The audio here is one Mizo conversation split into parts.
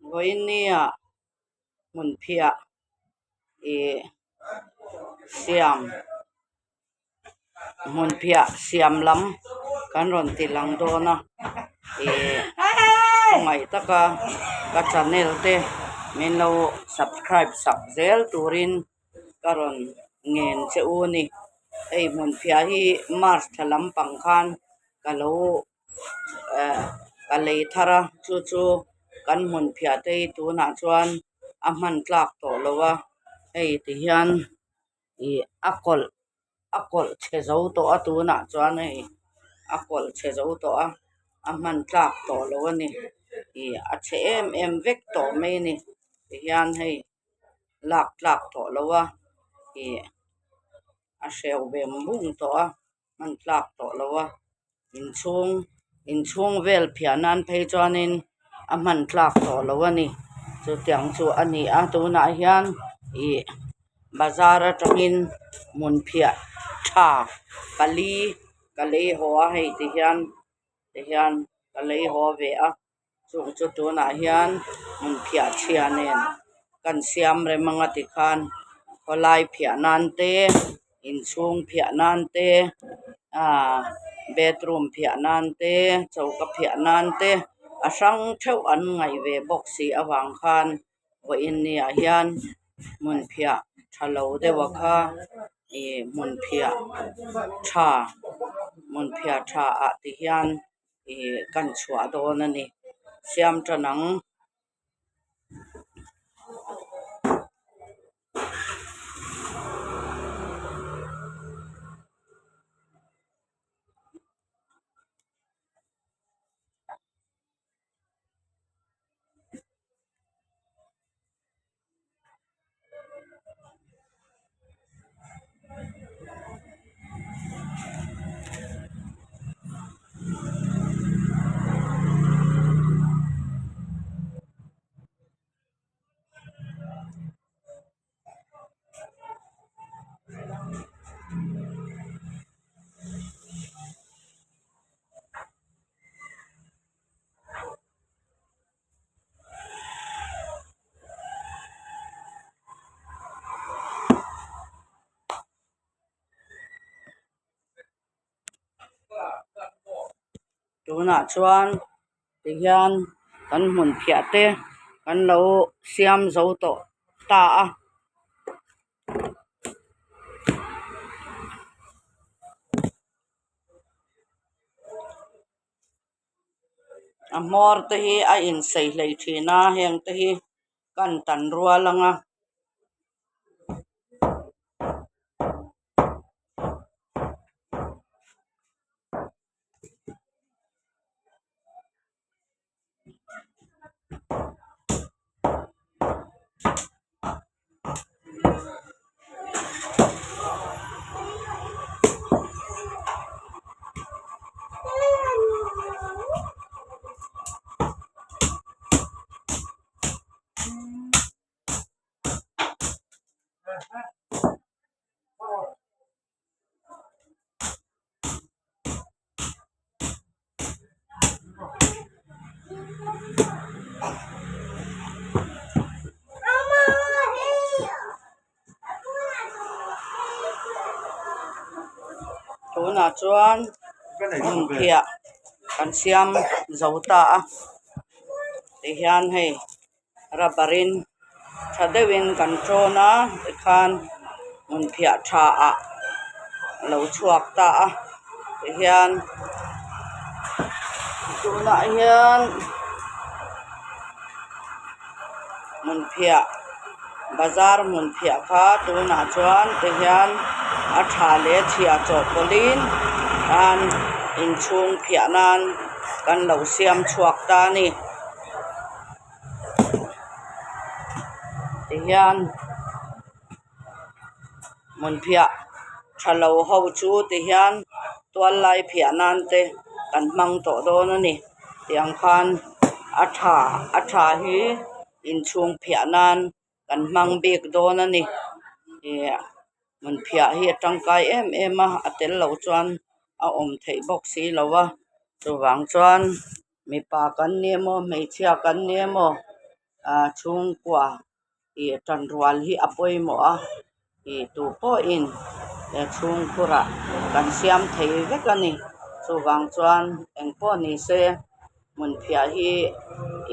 Vawinia hmun phiah ih siam hmun phiah siam lam kan rawn ti lang dawn a ih khawngaih taka ka channel te min lo subscribe sak zel turin ka rawn ngen che u a ni hei hmun phiah hi march thla lampang khan ka lo eh ka lei thar a chu chu kan hmun phiah te hi tunah chuan a hman tlak tawh lo a hei ti hian ih a kawlh a kawlh chhe zo tawh a tunah chuan hei a kawlh chhe zo tawh a a hman tlak tawh lo a ni ih a chhe em em vek tawh mai a ni ti hian hei lak tlak tawh lo a ih a hreu bem bum tawh a hman tlak tawh lo a inchhung inchhung vel phiah nan phei chuanin a hman tlak tawh lo a ni chutiang chu a ni a tunah hian ih bazar atangin hmun phiah tha pali ka lei haw a hei ti hian ti hian ka lei haw ve a. Chung chu tunah hian hmun phiah chhia nen kan siam rem anga tikhan khawlai phiah nan te inchhung phiah nan te ahh bedroom phiah nan te choka phiah nan te a hrang theuh an ngaih ve bawk si avang khan vawiin niah hian hmun phiah tha lo deuh a kha ih hmun phiah tha hmun phiah tha ah ti hian. Ih kan chhuah dawn a ni siam tan ang. Tunah chuan tihian kan hmun phiah te kan lo siam zo tawh ta a. A hmawr te hi a insei hlei thin a heng te hi kan tan rual ang a. Tunah chuan hmun phiah kan siam zo ta a tihian hei rubber in tha deuhin kan tawn a tikhan hmun phiah tha ah a lo chhuak ta a tihian tunah hian hmun phiah bazar hmun phiah kha tunah chuan tihian a tha leh chhia chawhpawlhin khan inchhung phiah nan kan lo siam chhuak ta a ni. Tihian hmun phiah tha lo ho chu tihian tual lai phiah nan te kan hmang tawh dawn a ni tiang khan a tha a tha hi inchhung phiah nan kan hmang bik dawn a ni ih hmun phiah hi a tangkai em em a a tel loh chuan a awm theih bawk si lo a chuvang chuan. Mipa kan ni emaw hmeichhia kan ni emaw ah chhungkua ih tanrual hi a pawimawh a ih tu pawhin he chhungkhurah kan siam thei vek a ni chuvang chuan engpawh ni se hmun phiah hi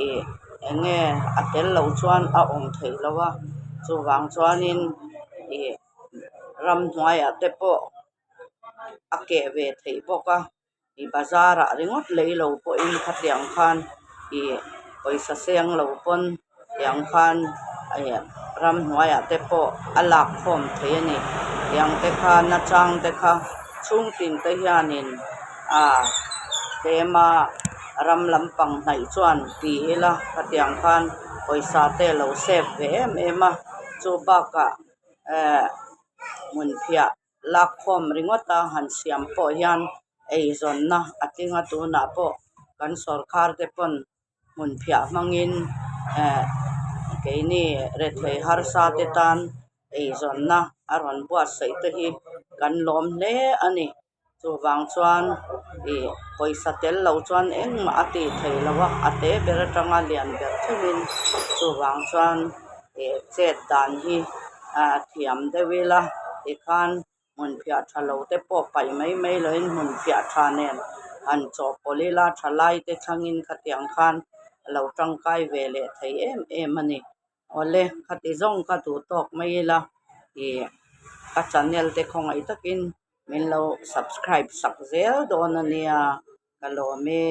ih eng nge a tel loh chuan a awm theih loh a chuvang chuanin ih ramhnuaiah te pawh a keh ve theih bawk a ih bazar ah ringawt lei lo pawhin khatiang khan ih pawisa seng lo pawn tiang khan ih ramhnuaiah te pawh a lak khawm theih a ni tiang te kha nachang te kha chhungtin te hianin ah tlema ram lampang hnaih chuan ti ila khatiang khan pawisa te lo save ve em em a chu bakah eh hmun phiah lak khawm ringawt a han siam pawh hian eizawnna a tling a tunah pawh kan sawrkhar te pawn hmun phiah hmangin eh keini rethei harsa te tan eizawnna a rawn buatsaih te hi kan lawm hle a ni. Chuvang chuan ih pawisa tel lo chuan engmah a tih theih loh a, a te ber atanga lian ber thlengin chuvang chuan ih chet dan hi ah thiam deuh ila tikhan hmun phiah tha lo te pawh paih mai mai loin hmun phiah tha nen han chawhpawlh ila thalai te thlangin khatiang khan a lo tangkai ve leh thei em em a ni. Awle, khati zawng ka duh tawk mai ila ih ka channel te khawngaih takin min lo subscribe sak zel dawn a nia ka lawm e.